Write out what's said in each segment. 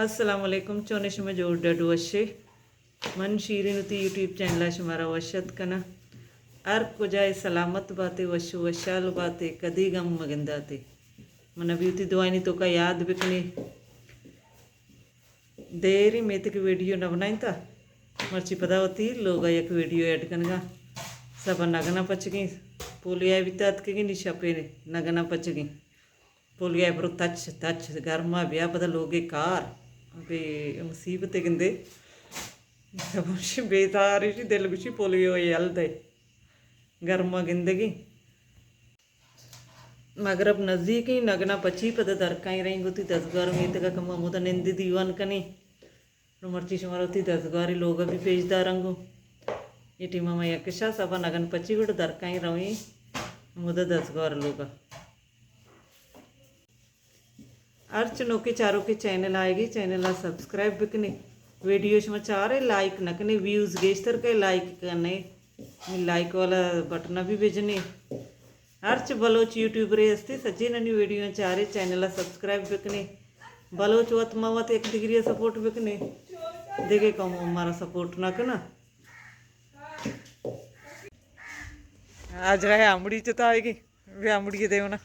السلام علیکم، چونے شما؟ جوڑ ڈڈ وشے؟ من شیرین وتی یوٹیوب چینل ءَ شمارا وش اتک کناں۔ ہر کجا ئے سلامت باتے، وش و وشحال باتے، کدی گم مگنداتے۔ من ابھی وتی دعائنی توکا یاد بکنے۔ دیری میتگ ویڈیو نہ بنائینتا، مرچی پدا وتی لوگا یک ویڈیو ایڈ کنگا۔ سبا نگنا پچگیں، پولیو بیتا اتکگیں، نی شپے نگنا پچگیں۔ پولیو برو تچ تچ، گرما بیا پدا لوگے کار۔ بے مصیبتے گندے۔ سبا شی بیزار شی، دل گوشی پولیو یل دے۔ گرما گندگی۔ مغرب نزیکیں، نگنا پچی پدا درکائیں رئیں گوں وتی دزگار میتگا کمو ہمودا نندی دیوان کنیں۔ نو مرچی شمارا وتی دزگاری لوگا بھی پیش دارنگو۔ اے ٹیما ما یک شا سبا نگن پچی گڑا درکائیں رویں ہمودا دزگار لوگا۔ ہرچ نوکیں چاروکیں چینل آئیگی، چینل ءَ سبسکرائب بکنے۔ ویڈیو شما چارے لائک نہ کنے، ویوز گیشتر کئے لائک کنے، لائک والا بٹن ءَ بھی بجنے۔ ہرچ بلوچ یوٹیوبرے ہستی سجینانی ویڈیو چارے، چینل ءَ سبسکرائب بکنے۔ بلوچ وت ما وت یک دگری ءَ سپورٹ بکنے، دگہ قوم مارا سپورٹ نہ کنا۔ آجرا ہے آمڑی چتا آئیگی۔ بیا آمڑی دے ہونا۔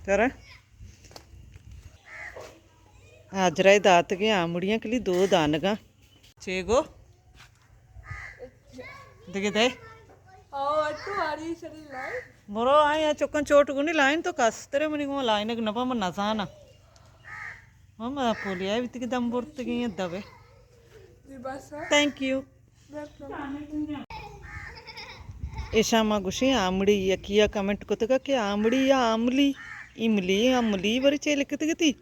ترا آجرا داتگیں آمڑیاں کلی دو دانگاں۔ چے گو؟ دگہ دے۔ او، اٹو آری شری لائن۔ برو آئی چکن چوٹ گونی لائن تو کسترے منی گو لائنگ نبا من نزانا۔ ہم پولیا بیتی کہ دم برتگیں دبے۔ جی بس۔ Thank you. ایشاں ما گوشیں آمڑی، یکیا کمنٹ کتگ کہ آمڑی یا آملی، ایملی، آملی بری چے لکھتگ تی؟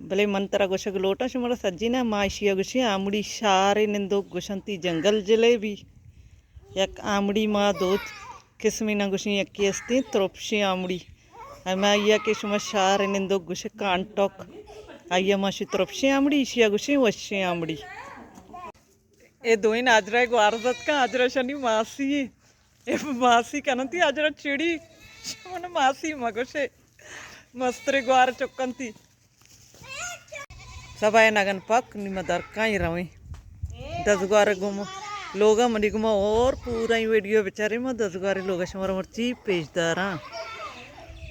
بلے من ترا گوشگ لوٹاں شمارا سجیناں، ما ایشیا گوشیں آمڑی شارے نندوک گوشنتی جنگل جلیبی۔ یک آمڑی ما دو قسمی نا گوشیں، یکے استیں ترپشیں آمڑی، ہمے آئیا کہ شما شارے نندوک گوشے کانٹوک، آئیا ما شی ترپشیں آمڑی، ایشیا گوشیں وشیں آمڑی۔ اے دوئیں آجرا گوار زتکاں، آجرا شنی ماسی ایں۔ اے ماسی کننتی آجرا چڑی۔ شمن ماسی مگوشے۔ مسترے گوار چکنتی۔ سبا اے نگن پک نی ما درکائیں رویں۔ دزگوار گم لوگا منی گما اور پورا ویڈیو بچارے ما دزگوار لوگا شمارا مرچی پیش داراں۔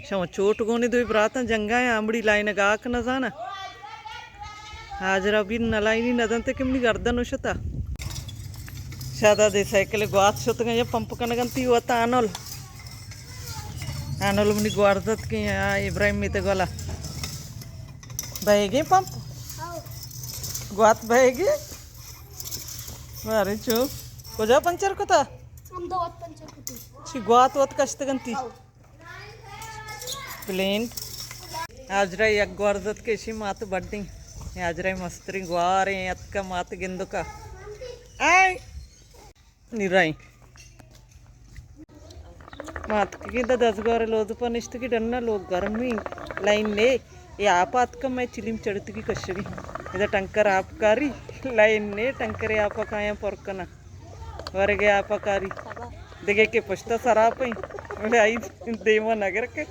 شما چوٹ گونے دوئی براتاں جنگا آمڑی لائنگا آک نزانا۔ حاجرہ بیر نلائنی ندنت کہ منی گردن اشتا۔ شادا دے سائیکل گوات شتگا یا پمپ کنگنتی وتا آنل۔ آنل منی گوارزت کہ آ ابراہیم میتے گولا۔ بہیگیں پمپ؟ گوات بہیگیں؟ بارے چو۔ کجا پنچر کتا؟ ہم دو وت پنچر کتی۔ چی گوات وت کشتگنتی؟ پلین۔ آجرا یک گوارزت کہ اشی مات بڈیں۔ آجرا مستریں گواریں اتکا مات گندکا۔ آئے۔ نی رائیں۔ مات کہ گندا دزگوار لوگ پا نشتگی ڈنا لوگ گرمی لائن نے۔ اے آپ ءَ اتکاں، مئے چلیم چڑتگی کشگی۔ ادا ٹنکر آپ کاری، لائن نے، ٹنکر آپ ءَ کایاں پر کناں۔ ورگے آپ ءَ کاری۔ دگہ کہ پشت ءَ سراپ ایں، بلے آئی دیما نگر کہ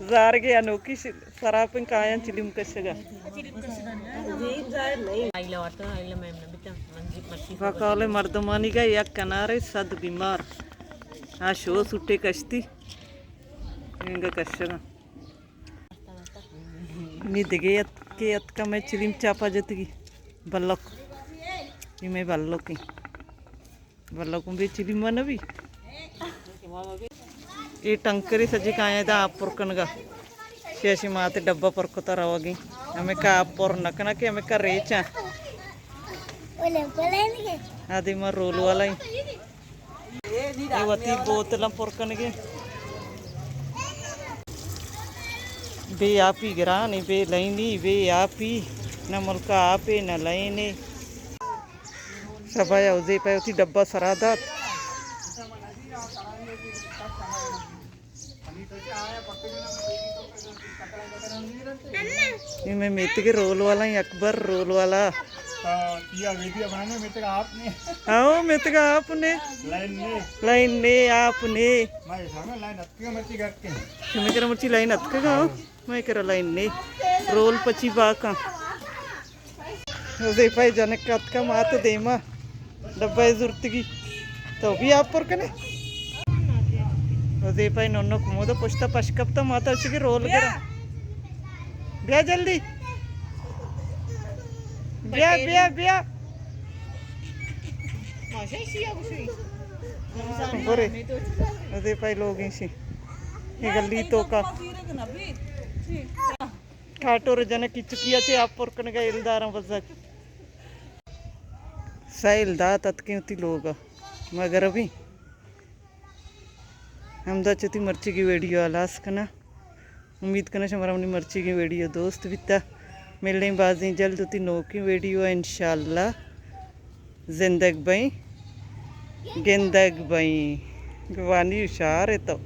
زارگے انوکی ش-، سراپ ایں کایاں چلیم کشگا۔ بقول مردمانی گا یک کنارے صد بیمار۔ آ شو سٹے کشتی۔ انگا کشگا۔ نی دگہ اتکے اتکا مئے چلیم چاپا جتگی۔ بلک۔ اے مئے بلک ایں۔ بلکوں بے چلیم نہ بی۔ اے ٹنکرے سجے کایاں ادا آپ پر کنگا۔ شیشی ماتے ڈبہ پر کتا روگی۔ ہمیں کا آپ پر نہ کنا کہ ہمیں کا ریچاں۔ آدے ما رول والا ایں۔ اے وتی بوتلاں پر کنگے۔ بے آپی گرانے، بے لائنی، بے آپی۔ نہ ملکا آپے، نہ لائنے۔ سبا یا حذیفہ وتی ڈبہ سرا دات۔ اے مئے میتگ ءِ رول والا ایں، اکبر رول والا۔ ہاں، میتگ ءَ آپ نے۔ لائن نے۔ لائن نے، آپ نے۔ شمے کرا مرچی لائن اتکگا، ہاں۔ مئے کرا لائن نے۔ رول پچی باکاں۔ حذیفہ ءِ جنک اتکا مات دیما۔ ڈبہ ءَ زرتگی۔ تو بی آپ پر کنے۔ حذیفہ ءِ ننک ہمودا پشتا پش کپتا، ماتا چی کہ رول گرا۔ بیا جلدی۔ بیا، بیا، بیا۔ برے۔ حذیفہ ءِ لوگ ایں شی۔ اے گلی توکا۔ کاٹور جنک ءِ چکی ءَ چہ آپ پر کنگا ایلداراں بزگ۔ سیل دات اتکیں وتی لوگ ءَ۔ مغربی۔ ہمدا چہ وتی مرچیگیں ویڈیو ءَ ہلاس کناں۔ امید کناں شمارا منی مرچیگیں ویڈیو دوست بیتا۔ ملیں بازیں جلد وتی نوکیں ویڈیو ءَ انشاءاللہ۔ زندگ بئیں، گندگ بئیں۔ جوانی ہوشیار ئے تو۔